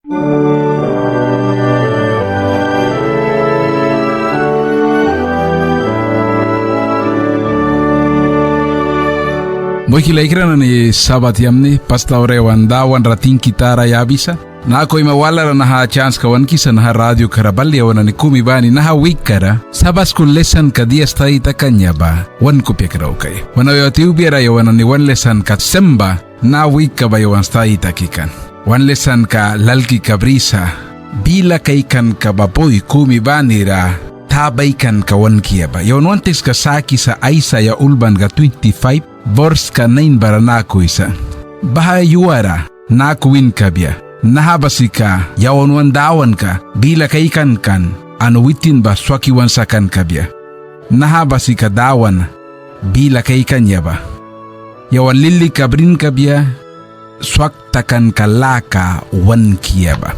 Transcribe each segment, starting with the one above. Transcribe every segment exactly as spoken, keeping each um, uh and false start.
Muihki laikra nani, sabat yamni. Pas taura yawan Dawan ra tingki tara yabisa. Naku aima walara naha chanska wan kisa naha radioka ra bal yawan nani kumi bani naha wikkara Sabat skul lesanka dia stadi takan ya ba wan kupia kraukaia. Wan auya tiwbiara yawan nani wan lesanka sem ba naha wikka ba yawan stadi taki kan. Wan lesanka lalkika brisa bila kaikanka ba bui kumi banira ta baikanka wankia ba. Yawan wan tekska sakisa Aisaya ulbanka twenty-five, borska nain bara naku wisa: Baha yuara naku win kabia: Naha ba sika yawan wan Dawanka bila kaikan kan an witin ba swaki wan sakan kabia. Naha ba sika Dawan bila kaikan ya ba. Yawan lilika brin kabia, swak takanka laka wankia ba.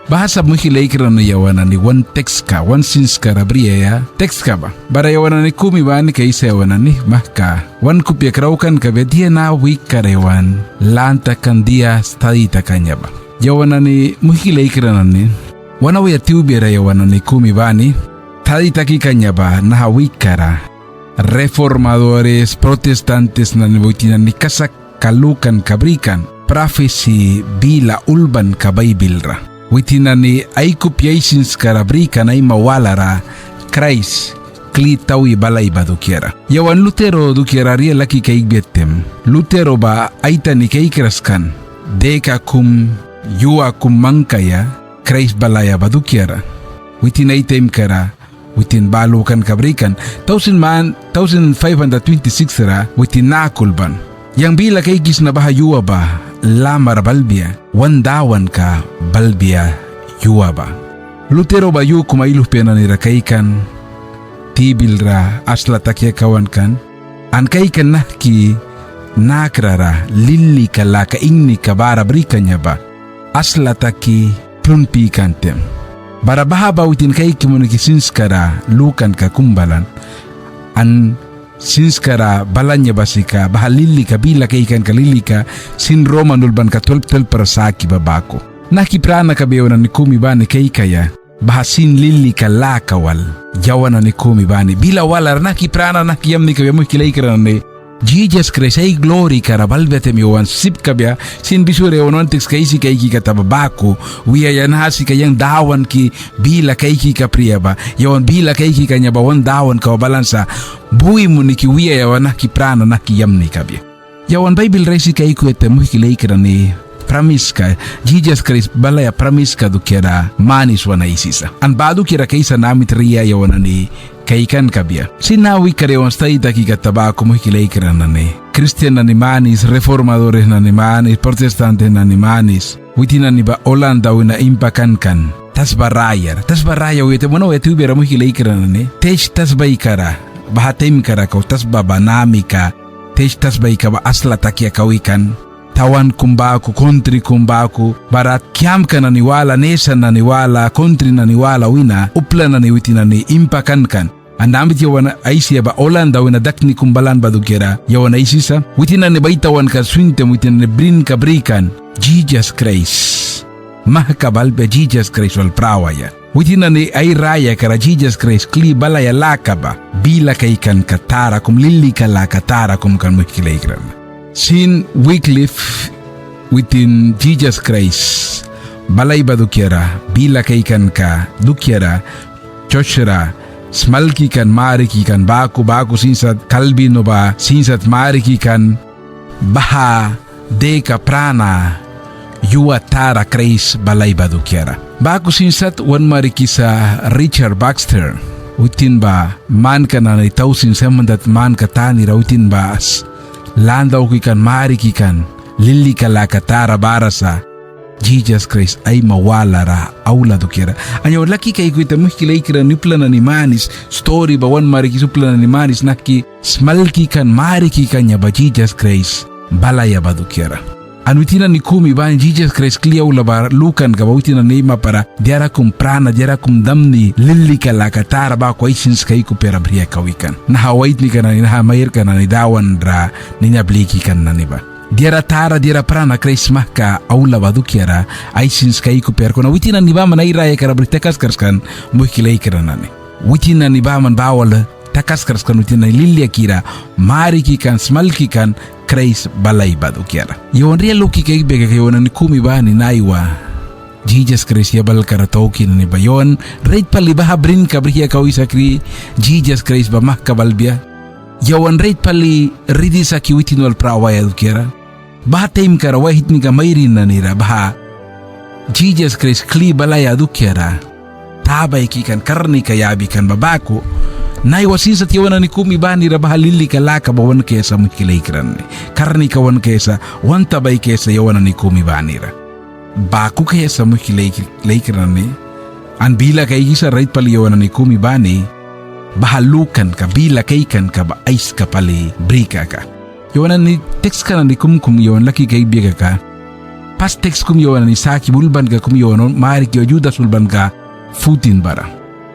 Baha sa muihki laikra nani yawan nani wan tekska, wan sinskara briaia tekska ba. Bara yawan nani kumi bani kaisa yawan nani mahka wan kupia kraukan kabia dia naha wikkara yawan lan takan dia stadi takan ya ba. Yawan nani muihki laikra nani, wan auya tiwbiara yawan nani kumi bani stadi taki kan ya ba naha wikkara reformadores, protestantes nani ba witin nani kasak ka lukanka brikan prafesi bila ulbanka Baibil ra. Witin nani ai kupia ai sinskara brikan aima walara Kraist kli tawi balaia ba dukiara. Yawan Lutero dukiara ria laki kaikbia taim, Lutero ba aitani kaikras kan deka kum yua kum mangkaia Kraist balaia ba dukiara. Witin ai taimkara witin ba lukanka brikan thousand man, thousand five hundred twenty-six ra witin naku ulban: Yang bila kaikisna baha yua ba lamara balbia, wan Dawanka balbia yua ba. Lutero ba yu kum ai luhpia nanira kaikan, tibil ra asla takia kauan kan, an kaikan nahki nakra ra lilika laka ingnika bara brikan ya ba asla taki plun pikan taim. Bara baha ba witin kaiki muni ki sinskara lukanka kum balan. An sinskara balan ya ba sika baha lilika, bila kaikanka lilika sin Roman ulbanka twelve twelve ra saki ba baku. Nahki pranaka ba yawan nani kumi bani kaikaia baha sin lilika laka wal yawan nani kumi bani bila walara nahki prana, nahki yamni kabia muihki laikra nani. Jisas Kraist ai glorika ra balbia taim yawan sip kabia sin bisura yawan wan tekska aisi kaiki kata ba baku wiaia naha sika yang Dawanki bila kaiki kapri ba. Yawan bila kaiki kan ya ba wan Dawanka ba balan sa bui muni ki wiaia ba nahki prana, nahki yamni kabia. Yawan Baibil ra aisi kaikuya taim muihki laikra nani, pramiska, Jisas Kraist balaia pramiska dukiara manis wan aisisa. An ba dukiara kaisa namit ria yawan nani kaikan kabia. Sin naha wikkara yawan stadi taki kata baku muihki laikra nani, kristian nani manis, reformadores nani manis, protestantes nani manis, witin nani ba Holanda wina impakan kan tasba rayara. Tasba raya wiaia taim wan auya tiwbiara muihki laikra nani, tech tasbaikara, baha taimkara kau tasba ba namika tech tasbaika ba asla takia kawi kan. Tawan kum baku, kuntri kum baku, bara kiamka nani wala, nesan nani wala, kuntri nani wala wina upla nani witin nani impakan kan. An namit yawan aisi ba Holanda wina dakni kum balan ba dukiara yawan aisisa. Witin nani ba ai tawanka swin taim witin nani brinka brikan Jisas Kraist mahka balbia, Jisas Kraist wal prawaia. Witin nani ai rayakara Jisas Kraist kli balaia laka ba bila kaikanka tara kum, lilika laka tara kum kan muihki laikra nani. Sin Wycliffe witin Jisas Kraist balaia ba dukiara, bila kaikanka dukiara, church ra smalki kan, mariki kan, baku, baku sin sat Calvino ba sin sat mariki kan, baha deka prana yua tara Kraist balaia ba dukiara. Baku sin sat wan marikisa Richard Baxter, witin ba manka nani thousand seven hundred manka tanira witin ba lan dauki kan, mariki kan lilika laka tara bara sa Jisas Kraist aima walara aula dukiara. An yawan laki kaikuya taim muihki laikra nani, upla nani manis, stori ba wan marikisa upla nani manis nahki smalki kan, mariki kan ya ba Jisas Kraist balaia ba dukiara. An witin nani kumi bani Jisas Kraist kli aula ba lukanka ba witin nani mapara diara kum prana, diara kum damni, lilika laka tara baku ai sinska ai kupiara bria kawi kan. Naha waitnika nani, naha mairka nani Dawan ra nina bliki kan nani ba. Diara tara, diara prana Kraist mahka aula ba dukiara ai sinska ai kupiara. Kuna witin nani baman ai rayakara brih takaskras kan, muihki laikra nani. Witin nani baman ba wal takaskras kan witin nani liliakira mariki kan, smalki kan Kraist balai ba dukiara. Yawan ria luki kaikbia kaka yawan nani kumi bani naiwa Jisas Kraist yabalkara tauki nani ba yawan rait pali baha brinka brihia kau sakri Jisas Kraist ba mahka balbia. Yawan rait pali ridi saki witin wal prawaia dukiara. Baha taimkara waitnika mairin nanira baha Jisas Kraist kli balaia dukiara ta baiki kan, karnika yabi kan ba baku. Naiwa sin sat yawan nani kumi banira baha lilika laka ba wan kaia sa, muihki laikra nani. Karnika wan kaia sa, wan ta baikaia sa yawan nani kumi banira. Baku kaia sa, muihki laik-, laikra nani. An bila kaikisa rait pali yawan nani kumi bani baha lukanka, bila kaikanka ba aiska pali bri kaka. Yawan nani tekska nani kum kum yawan laki kaikbia kaka. Pas teks kum yawan nani saki ba ulbanka kum yawan mariki ba Judas ulbanka fourteen bara.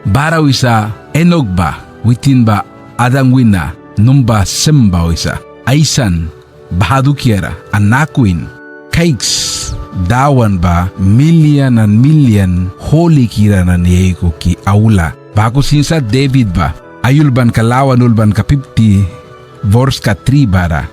Bara wisa Enok ba, witin ba Adam wina, num ba Sem ba wisa. Aisan, baha dukiara, an naku win. Kaiks, Dawan ba milian an milian hulikira nani aikuki aula. Baku sin sat Debit ba, ai ulbanka lawan ulbanka fifty, borska tri bara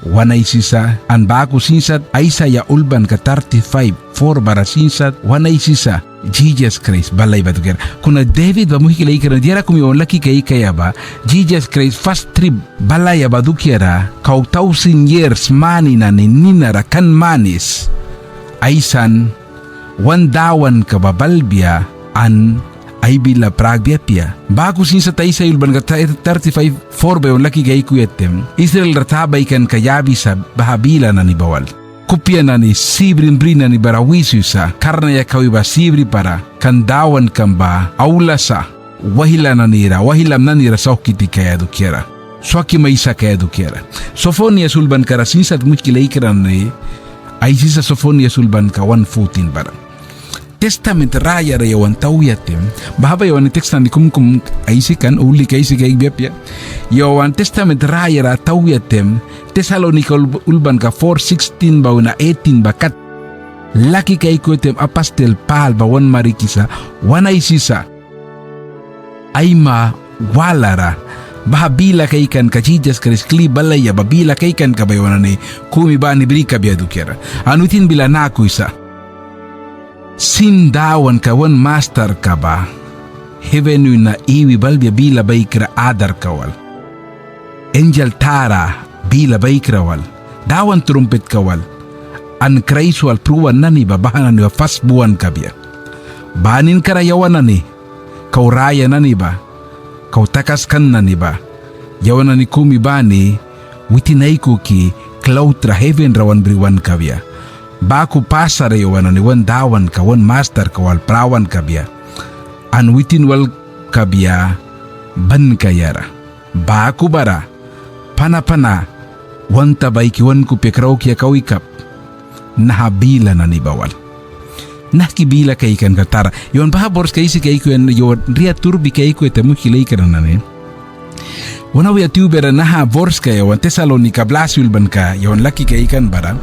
wan aisisa, an baku sin sat Aisaia ulbanka thirty-five four bara sin sat wan aisisa Jisas Kraist balai ba dukiara. Kuna Debit ba, muihki laikra nani, diara kum yawan laki kaikaia ba Jisas Kraist fas trip balaia ba dukiara kau thousand years mani nani ninara kan manis. Aisan wan Dawanka ba balbia an ai bila prakbia apia. Baku sin sat Aisaia ulbanka thirty-five four ba yawan laki kaikuya taim, Israel ra ta baikanka yabisa baha bila nani ba wal. Kupia nani sibrin bri nani bara wisi wisa, karna yakawi ba sibripara, kan Dawankam ba aula sa, waihla nanira, waihlam nanira sauhki tikaia dukiara, swaki maisakaia dukiara. Sofonias ulbankara sin sat, muihki laikra nani, aisisa Sofonias ulbanka one fourteen bara. Testament rayara yawan tauya taim, baha ba yawan teks nani kum kum aisi kan, ulika aisi kaikbia apia. Yawan Testament rayara tauya taim, Tesalonika ul-, ulbanka four sixteen ba wina eighteen ba kat laki kaikuya taim, apastil Pal ba wan marikisa, wan aisisa aima walara baha bila kaikanka, Jisas Kraist kli balaia ba bila kaikanka ba yawan nani kumi bani bri kabia dukiara. An witin bila naku wisa: Sin Dawanka wan Mastarka ba heven wina iwi balbia bila baikra adarka wal, insal tara bila baikra wal, Dawan trumpitka wal, an Kraist wal pruan nani ba, baha nani ba pas buan kabia. Ba ninkara yawan nani kau raya nani ba, kau takaskan nani ba, yawan nani kumi bani witin aikuki klaut ra, heven ra wan bri wan kabia. Baku pasara yawan nani wan Dawanka, wan Mastarka wal prawan kabia, an witin wal kabia ban kaiara. Baku bara pana pana wan ta baiki, wan kupia kraukia kawi kap naha bila nani ba wal. Nahki bila kaikanka tara. Yawan baha borska aisi kaikuya, yawan ria turbi kaikuya taim, muihki laikra nani, wan auya tiwbiara naha borska yawan Tesalonika blasi ulbanka yawan laki kaikan bara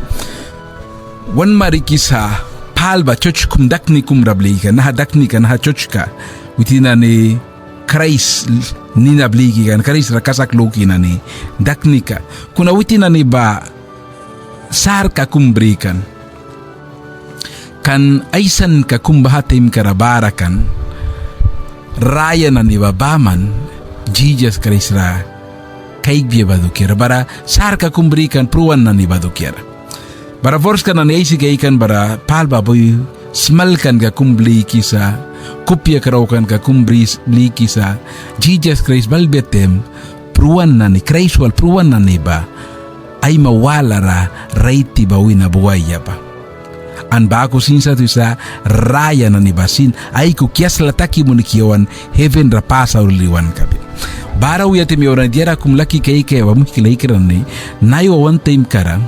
wan marikisa Pal ba church kum dakni kum ra blikan, naha daknika, naha churchka, witin nani Kraist nina bliki kan, Kraist ra kasak luki nani daknika. Kuna witin nani ba sarka kum brikan. Kan aisanka kum baha taimkara bara kan raya nani ba baman Jisas Kraist ra kaikbia ba dukiara, bara sarka kum brikan pruan nani ba dukiara. Bara borska nani aisi kaikan bara Pal ba bui smalkanka kum blikisa, kupia kraukanka kum bris-, blikisa, Jisas Kraist balbia taim pruan nani, Kraist wal pruan nani ba aima walara raiti ba wina buaia ba. An baku sin sat wisa raya nani ba sin aikuki asla taki muniki yawan heven ra pasa uli wan kabia. Bara auya taim yawan nani diara kum laki kaikaia ba, muihki laikra nani, naiwa wan taimkara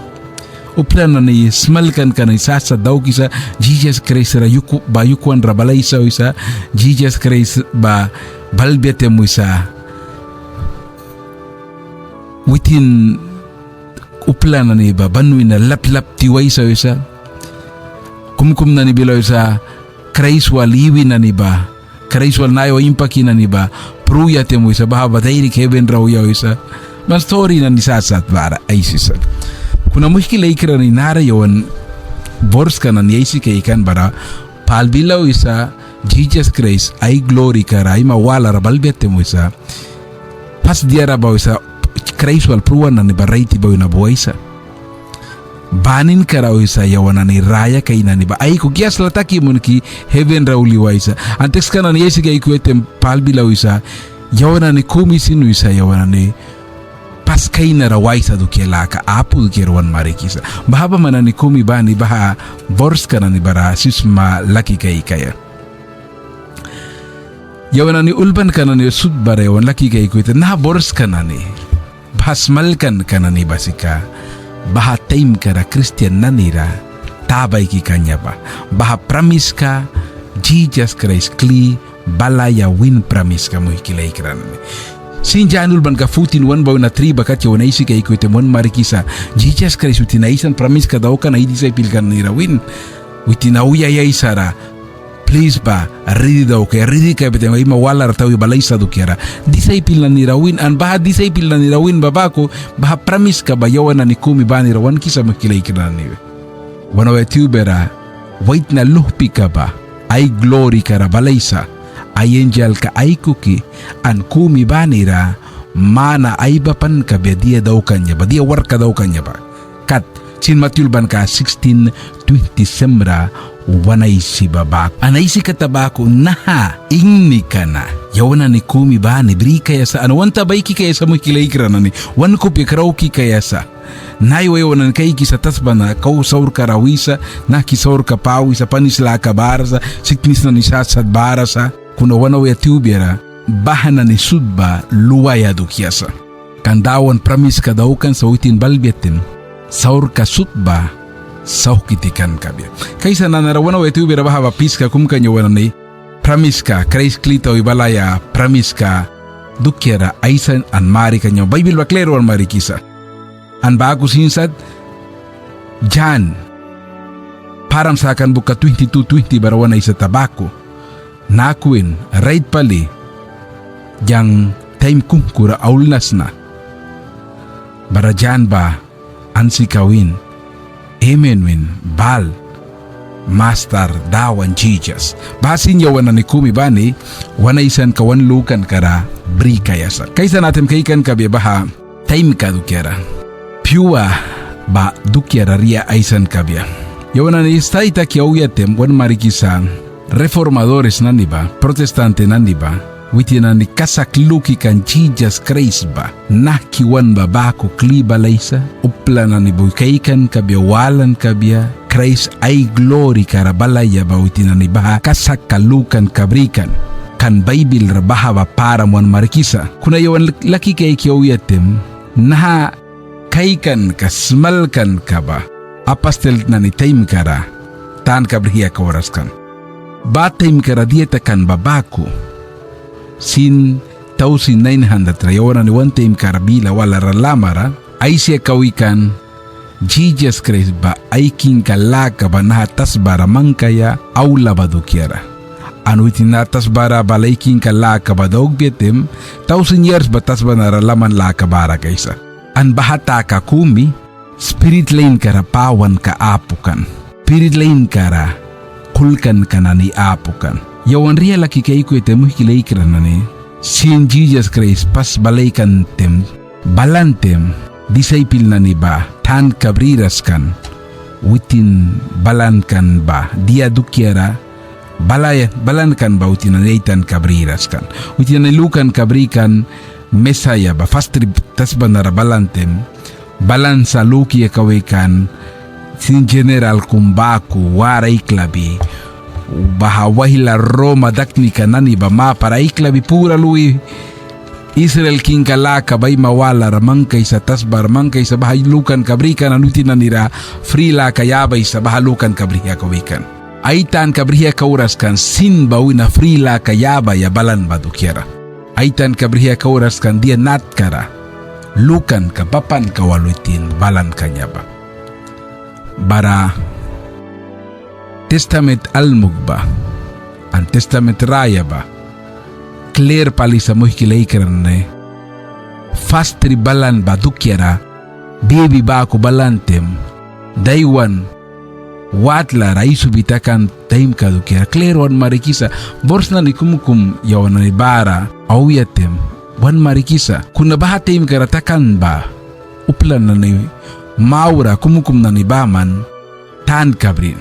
upla nani smalkanka nani sat sat daukisa, Jisas Kraist ra yuku-, ba yukuwan ra balaisa wisa, Jisas Kraist ba balbia taim wisa witin upla nani ba ban wina lap lap tiwaisa wisa. Kum kum nani bila wisa Kraist wal iwi nani ba, Kraist wal naiwa impaki nani ba pruya taim wisa, baha ba dairik heven ra auya wisa. Ban stori nani sat sat bara aisisa. Kuna muihki laikra nani, nara yawan borska nani aisi kaikan bara Pâl bila wisa Jisas Kraist ai glorika ra aima walara balbia taim wisa, pas diara ba wisa Kraist wal pruan nani ba raiti ba wina buaisa. Ba ninkara wisa yawan nani raya kaia nani ba aikuki asla taki munki heven ra uli waisa. An tekska nani aisi kaikuya taim Pâl bila wisa yawan nani kumi sin wisa yawan nani pas kainara waisa dukia laka apu dukiara wan marikisa. Baha ba man nani kumi bani baha borska nani bara sip sma laki kaikaia. Yawan nani ulbanka nani sut bara yawan laki kaikuya taim naha borska nani baha smalkanka nani ba sika baha taimkara kristian nanira ta baiki kan ba. Baha pramiska Jisas Kraist kli balaia win pramiska, muihki laikra nani. Sin Jan ulbanka fourteen one ba wina three ba kat yawan aisi kaikuya taim wan marikisa Jisas Kraist witin aisan pramiska daukan ai disaipilka nanira win. Witin auya aisara plis ba ridi daukaia, ridi kabia taim aima walara tawi balaisa dukiara disaipil nanira win. An baha disaipil nanira win ba baku baha pramiska ba yawan nani kumi banira wankisa, muihki laikra nani. Wan auya tiwbiara waitna luhpika ba ai glorika ra balaisa, ai angelka aikuki an kumi banira mana aibapan kabia dia daukan ba, dia warkka daukan ba. Kat sin Matiu ulbanka sixteen twenty-seven ra wan aisi ba baku. An aisi kata baku naha ingnika na yawan nani kumi bani bri kaia sa an wan ta baiki kaia sa, muihki laikra nani, wan kupia krauki kaia sa. Naiwa yawan nani kaikisa tasba na kau saurkara wisa, nahki saurka pawisa, panis laka bara sa, siknis nani sat sat bara sa. Kuna wan auya tiwbiara baha nani sut ba luaia dukia sa. Kan Dawan pramiska daukan sa witin balbia taim saurka sut ba sauhki tikan kabia. Kaisa nanara wan auya tiwbiara baha ba piska kum kan yawan nani pramiska, Kraist kli tawi balaia pramiska dukiara aisan an marikan ba Baibil ba klir wan marikisa. An baku sin sat Jan Param Sakan bukka twenty-two twenty bara wan aisata baku. Naku win, rait pali, yang taim kungkura aulna sna. Bara Jan ba ansika win, amen win, bal, Mastar Dawan Jisas. Baha sin yawan nani kumi bani wan aisanka wan lukankara bri kaia sa. Kaisa na taim kaikan kabia baha taimka dukiara, pyua ba dukiara ria aisan kabia. Yawan nani stadi taki auya taim wan marikisa reformadores nani ba, protestante nani ba, witin nani kasak luki kan Jisas Kraist ba nahki wan ba baku kli balaisa, upla nani bui kaikan kabia, walan kabia, Kraist ai glorikara balaia ba witin nani baha kasakka lukanka brikan. Kan Baibil ra baha ba param wan marikisa. Kuna yawan laki kaiki auya taim naha kaikanka smalkanka ba apastil nani taimkara tanka brihia kauras kan. Ba taimkara dia takan ba baku. Sin thousand nine hundred ra yawan nani wan taimkara bila walara lamara aisi kawi kan Jisas Kraist ba ai kingka laka ba naha tasbara mangkaia aula ba dukiara. An witin naha tasbara bal ai kingka laka ba daukbia taim thousand years ba tasba nara laman laka bara kaisa. An baha taka kumi spirit lainkara pawanka apu kan. Spirit lainkara kulkanka nani apu kan. Yawan ria laki kaikuya taim muihki laikra nani, sin Jisas Kraist pas bal aikan taim, balan taim, disaipil nani ba tanka briras kan. Witin balan kan ba dia dukiara balaia, balan kan ba witin nani ai tanka briras kan. Witin nani lukanka brikan Mesaia ba fas trip tasba nara balan taim, balan sa luki kawi kan sin jeneral kum baku war aiklabi. Baha waihla Roma daknika nani ba mapara aiklabi pura lui Israel kingka laka ba aima walara mangkaisa, tasbara mangkaisa, baha lukanka brikan an witin nanira fri laka yabaisa, baha lukanka brihia kawi kan. Ai tanka brihia kauras kan sin ba wina fri laka yabaia balan ba dukiara. Ai tanka brihia kauras kan dia natkara. lukanka, bapanka wal witin balan kan ya ba. Bara Testament Almuk ba an Testament Raya ba klir pali sa, muihki laikra nani. Fas trip balan ba dukiara, bibi baku balan taim, daiwan watlara aisubi takan taimka dukiara klir wan marikisa. Bors nani kumkum yawan nani bara auya taim wan marikisa. Kuna baha taimkara takan ba upla nani maura kumkum nani baman tanka brin.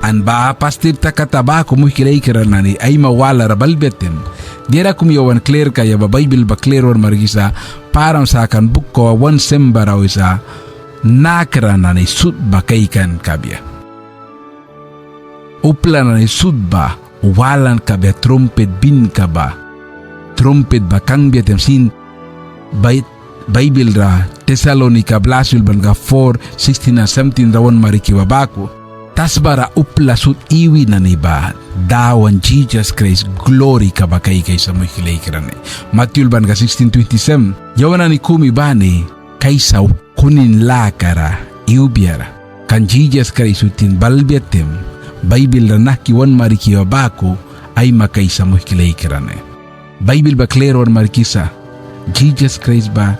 An ba fas tripta kata baku, muihki laikra nani, aima walara balbia taim, diara kum yawan klir kaia ba, Baibil ba klir wan marikisa, Param Sakan bukka wan sem bara wisa, nakra nani sut ba kaikan kabia. Upla nani sut ba walan kabia, trumpit binka ba. Trumpit ba kangbia taim sin Bai-, Baibil ra Tesalonika Blasi Ulbanka four sixteen an seventeen ra wan mariki ba baku. Tasbara upla sut iwi nani ba Dawan Jisas Kraist glorika ba kaikaisa, muihki laikra nani. Matiu Ulbanka sixteen twenty-seven. Yawan nani kumi bani kaisa kunin lakara iwbiara. Kan Jisas Kraist witin balbia taim, Baibil ra nahki wan mariki ba baku, aima kaisa, muihki laikra nani. Baibil ba klir wan marikisa, Jisas Kraist ba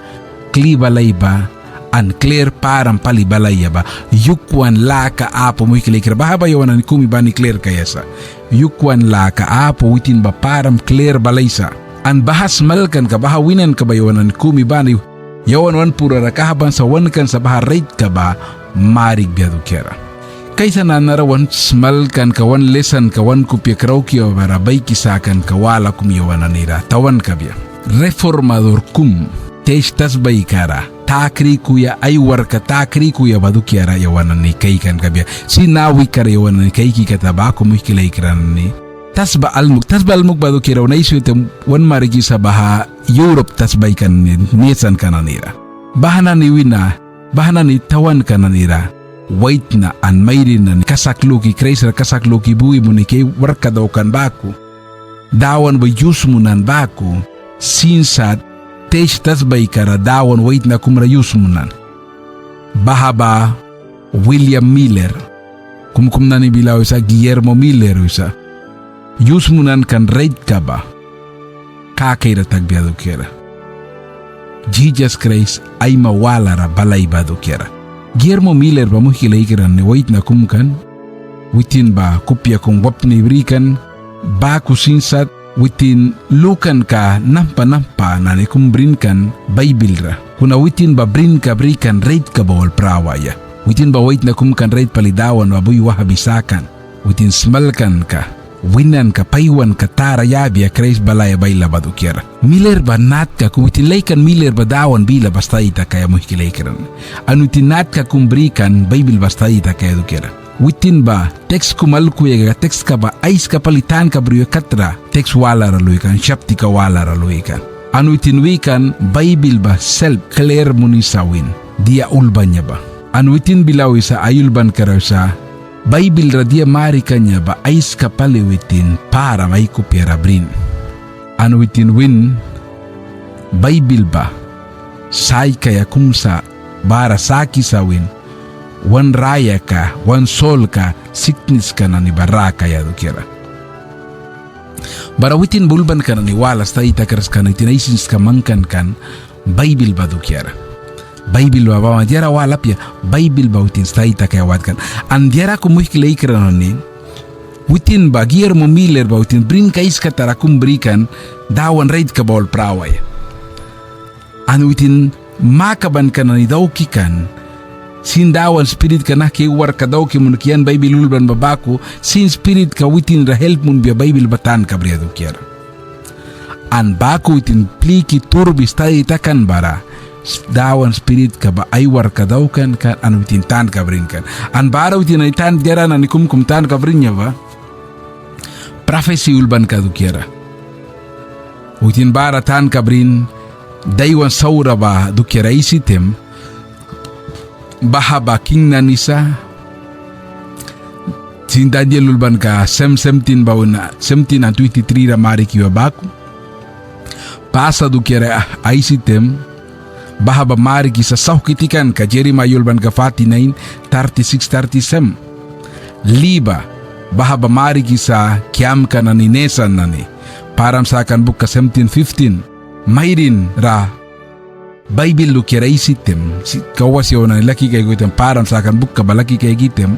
kli balai ba, an klir param pali balaia ba, yukwan laka apu, muihki laikra. Baha ba yawan nani kumi bani klir kaia sa. Yukwan laka apu, witin ba param klir balaisa. An baha smalkanka, baha winanka ba yawan nani kumi bani yawan wan purara kahban sa, wankan sa baha raitka ba marikbia dukiara. Kaisa nanara wan smalkanka, wan lesanka, wan kupia krauki bara baiki sakanka wala kum yawan nanira tawan kabia. Reformador kum, tish tasbaikara ta krikuya, ai warka ta krikuya ba dukiara yawan nani kaikan kabia. Sin nawikara yawan nani kaiki kata baku, muihki laikra nani. Tasba almuk, tasba almuk ba dukiara wan aisuya taim wan marikisa baha Europe tasbaika nani, nesanka nanira. Baha nani wina, baha nani tawanka nanira waitna an mairin nani kasak luki, Kraist ra kasak luki bui muni ki ai warka daukan baku, Dawan ba yus munan baku, sin sat tish tasbaikara Dawan waitna kumra yus munan. Baha ba William Miller, kumkum nani bila wisa Guillermo Miller wisa. Yus munan kan raitka ba kakaira takbia dukiara, Jisas Kraist aima walara balai ba dukiara. Guillermo Miller ba, muihki laikra nani, waitna kum kan, witin ba kupia kum wapni brikan, baku sin sat witin lukanka nampa nampa nani kum brin kan Baibil ra. Kuna witin ba brinka brikan raitka ba wal prawaia. Witin ba waitna kum kan rait pali Dawan ba bui wahbi sakan. Witin smalkanka, winanka, paiwanka tara yabia Kraist balaia baila ba dukiara. Miller ba natka kum, witin laikan Miller ba Dawan bila ba stadi takaia, muihki laikra nani. An witin natka kum brikan Baibil ba stadi takaia dukiara. Witin ba teks kum alkuya ka, tekska ba aiska pali tanka bri kat ra, teks walara lui kan, saptika walara lui kan. An witin wi kan Baibil ba selp klir munisa win dia ulban ya ba. An witin bila wisa ai ulbankara wisa, Baibil ra dia marikan ya ba aiska pali witin param ai kupiara brin. An witin win Baibil ba saikaia kum sa bara sakisa win, wan rayaka, wan solka, sikniska nani ba rakaia dukiara. Bara witin ba ulbanka nani wala stadi takras kan, witin ai sinska mangkan kan Baibil ba dukiara. Baibil ba baman diara wala apia, Baibil ba witin stadi takaia want kan. An diara kum, muihki laikra nani, witin ba Guillermo Miller ba witin brinka aiska tara kum brikan Dawan raitka ba wal prawaia. An witin makabanka nani dauki kan, sin Dawan spiritka nahki ai warka dauki muni ki, an Baibil ulban ba baku, sin spiritka witin ra help munbia Baibil ba tanka bria dukiara. An baku witin pliki turbi stadi takan bara, Dawan spiritka ba ai warka daukan kan, an witin tanka brin kan. An bara witin ai tan diara nani kumkum tanka brin ya ba, Profesi ulbanka dukiara. Witin bara tanka brin, daiwan saura ba dukiara aisi taim, baha ba king nani sa, sin Daniel ulbanka sem, seventeen ba wina, seventeen an twenty-three ra mariki ba baku. Pasa dukiara aisi taim, Baha ba marikisa sauhki tikanka Jeremaia ulbanka forty nine, thirty six, thirty seven. Li ba, baha ba marikisa kiamka nani nesan nani. Param Sakan bukka seventeen fifteen. Mairin ra Baibil dukiara aisi taim, si, kau wasi yawan nani laki kaiki taim, Param Sakan bukka ba laki kaiki taim,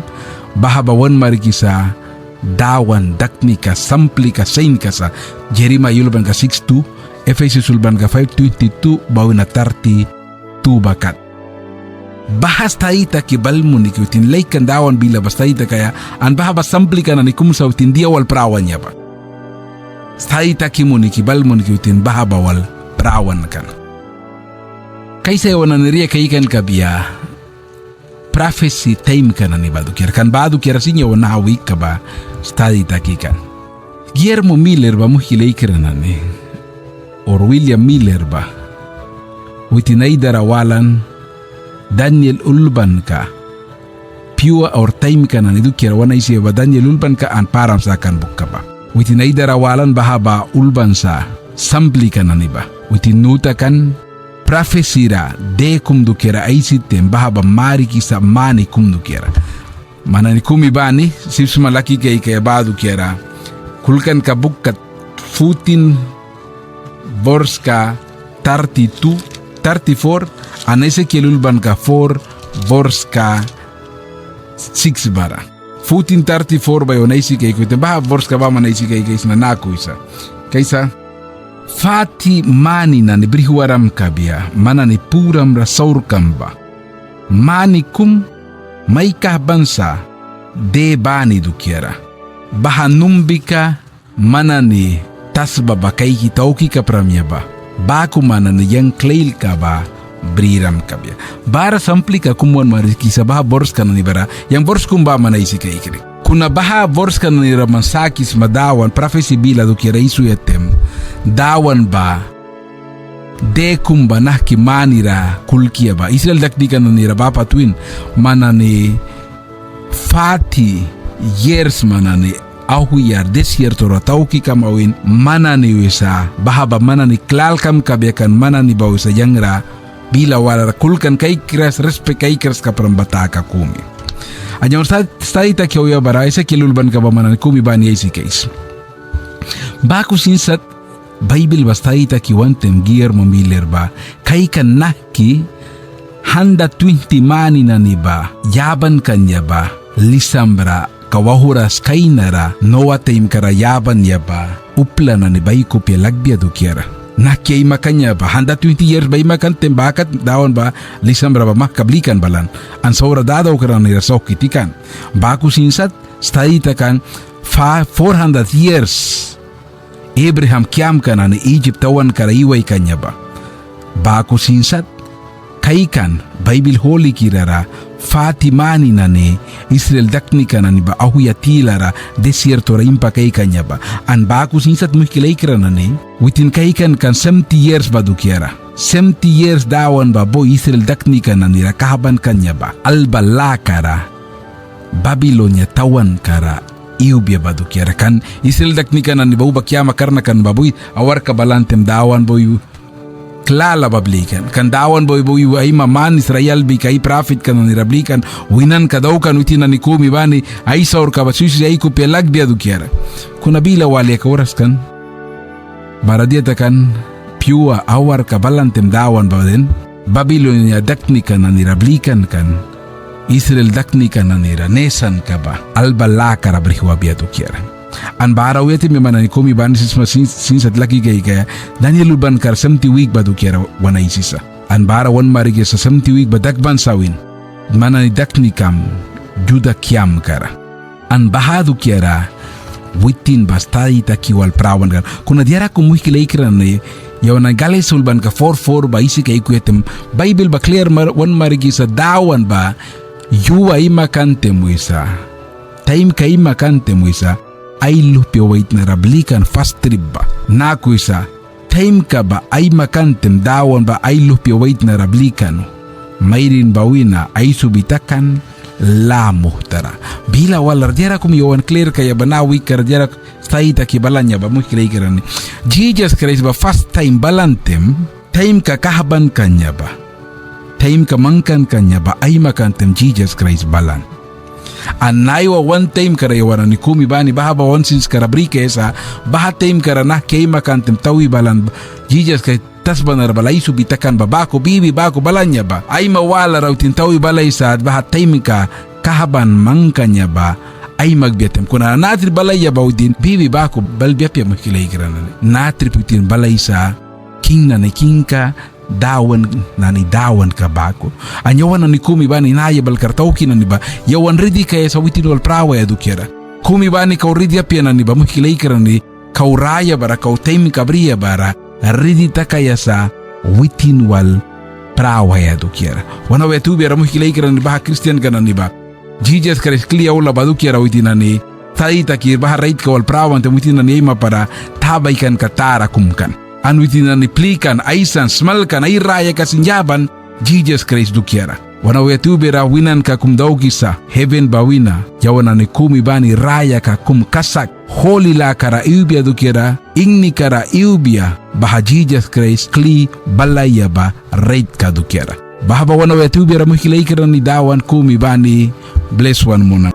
baha ba wan marikisa Dawan daknika, samplika, sainka sa. Jeremaia ulbanka six two, Efesus ulbanka five twenty two ba wina thirty two ba kat. Baha stadi taki bal muni ki witin laikan Dawan bila ba stadi takaia, an baha ba samplika nani kum sa witin dia wal prawan ya ba. Stadi taki muni ki bal muni ki witin baha ba wal prawan kan. Kaisa yawan nani ria kaikan kabia prafesi taimka nani ba dukiara, kan ba dukiara sin yawan naha wikka ba stadi taki kan. Guillermo Miller ba, muhki laikra nani, or William Miller ba, witin ai dara walan Daniel ulbanka pyua or taimka nani dukiara wan aisi ba, Daniel ulbanka an Param Sakan bukka ba. Witin ai dara walan baha ba ulban sa samplika nani ba. Witin nu takan prafesi ra de kum dukiara aisi taim, baha ba marikisa mani kum dukiara. Man nani kumi bani sip sma laki kaikaia ba dukiara. Kulkanka bukka fourteen, borska thirty two, thirty four, an Esekiel ulbanka four, borska six bara. Fourteen thirty four ba yawan aisi kaiki taim, baha borska ba man aisi kaikaisna, naku wisa. Kaisa: Fati mani nani brihwaram kabia, man nani puram ra saurkam ba. Mani kum mai kahban sa de bani dukiara. Baha numbika man nani tasba ba kaiki tauki kapram ya ba. Baku man nani yang klailka ba briram kabia. Bara samplika kum wan marikisa baha borska nani bara, yang bors kum ba man aisi kaikri. Kuna baha borska nani ra man sakisma Dawan prafesi bila dukiara aisuya taim, Dawan ba de kum ba nahki mani ra kulkia ba. Israel daknika nani ra ba pat win, man nani fati yers man nani auhwiyara desierto ra tauki kama win, man nani wisa baha ba man nani klalkam kabia, kan man nani ba wisa yang ra bila walara kulkan kaikras, respek kaikras kapram ba taka kumi. An yawan stadi taki auya bara Esekiel ulbanka ba man nani kumi bani aisi kais. Baku sin sat Baibil ba stadi taki wan taim Guillermo Miller ba kaikan nahki handa twinti mani nani ba yaban kan ya ba lisam ra kau auhwras kainara Noa taimkara yaban ya ba upla nani ba ai kupia lakbia dukiara. Nahki aimakan ya ba handa twinti yers ba aimakan taim ba kat Dawan ba lisam ra ba mahka blikan balan an saura dadaukra nani ra sauhki tikan. Baku sin sat stadi takan fa, four hundred yers Ebraham kiamka nani Ijipt tawankara iwaikan ya ba. Baku sin sat kaikan Baibil holikira ra fati mani nani Israel daknika nani ba auhya tilara desierto ra impa kaikan ya ba. An baku sin sat muihki laikra nani witin kaikan kan semti yers ba dukiara. Semti yers Dawan ba bui Israel daknika nani ra kahban kan ya ba alba lakara Babilonia tawankara iwbia ba dukiara. Kan Israel daknika nani ba uba kiama karna kan ba bui awarka balan taim Dawan bui klala ba blikan. Kan Dawan bui bui aima manis ra ai albika, ai prafitka nani ra blikan, winanka daukan witin nani kumi bani ai saurka ba swisi ai kupia lakbia dukiara. Kuna bila walia kauras kan. Bara dia takan pyua awarka balan taim Dawan ba den Babilonia daknika nani ra blikan kan Israel daknika nani ra nesanka ba alba lakara brihwabia dukiara. An bara auya taim man nani kumi bani sip sma sin, sin sat laki kaikaia Daniel ulbankara semti wik ba dukiara wan aisisa. An bara wan marikisa semti wik ba dakban sa win man nani daknikam Juda kiamkara. An baha dukiara witin ba stadi taki wal prawan kan. Kuna diara kum muihki laikra nani, yawan nani Galesia ulbanka four four ba aisi kaikuya taim Baibil ba klir wan marikisa Dawan ba yua aimakan taim wisa, taimka aimakan taim wisa ai luhpia waitna ra blikan fas trip ba. Naku wisa taimka ba aimakan taim Dawan ba ai luhpia waitna ra blikan, mairin ba wina aisubi takan lâ muhtara. Bila walara diara kum yawan klir kaia ba naha wikkara diara stadi taki balan ya ba muihki laikra nani, Jisas Kraist ba fas taim balan taim, taimka kahban kan ya ba taimka mangkan kan ya ba aimakan taim Jisas Kraist balan. An naiwa wan taimkara yawan nani kumi bani baha ba wan sinskara bri kaia sa, baha taimkara nahki aimakan taim tawi balan Jisas Kraist tasba nara bal aisubi takan ba baku, bibi baku balan ya ba. Aima walara witin tawi balaisa baha taimka kahban mangkan ya ba aimakbia taim. Kuna naha trip balaia ba witin bibi baku balbia apia, muihki laikra nani. Naha trip witin balaisa King nani Kingka, Dawan nani Dawanka baku. An yawan nani kumi bani naha yabalkara tauki nani ba yawan ridi kaia sa witin wal prawaia dukiara. Kumi bani kau ridi apia nani ba, muihki laikra nani, kau raya bara kau taimka bria bara ridi takaia sa witin wal prawaia dukiara. Wan auya tiwbiara, muihki laikra nani, baha kristianka nani ba Jisas Kraist kli aula ba dukiara witin nani stadi taki baha raitka wal prawan taim witin nani aimapara ta baikanka tara kum kan. An witin nani plikan, aisan, smalkan, ai rayaka sin yaban Jisas Kraist dukiara. Wan auya tiwbiara, winanka kum daukisa, heven ba wina, yawan nani kumi bani rayaka kum kasak, holi lakara iwbia dukiara, ingnikara iwbia, baha Jisas Kraist kli balaia ba raitka dukiara. Baha ba wan auya tiwbiara, muihki laikra nani, Dawan kumi bani bles wan munan.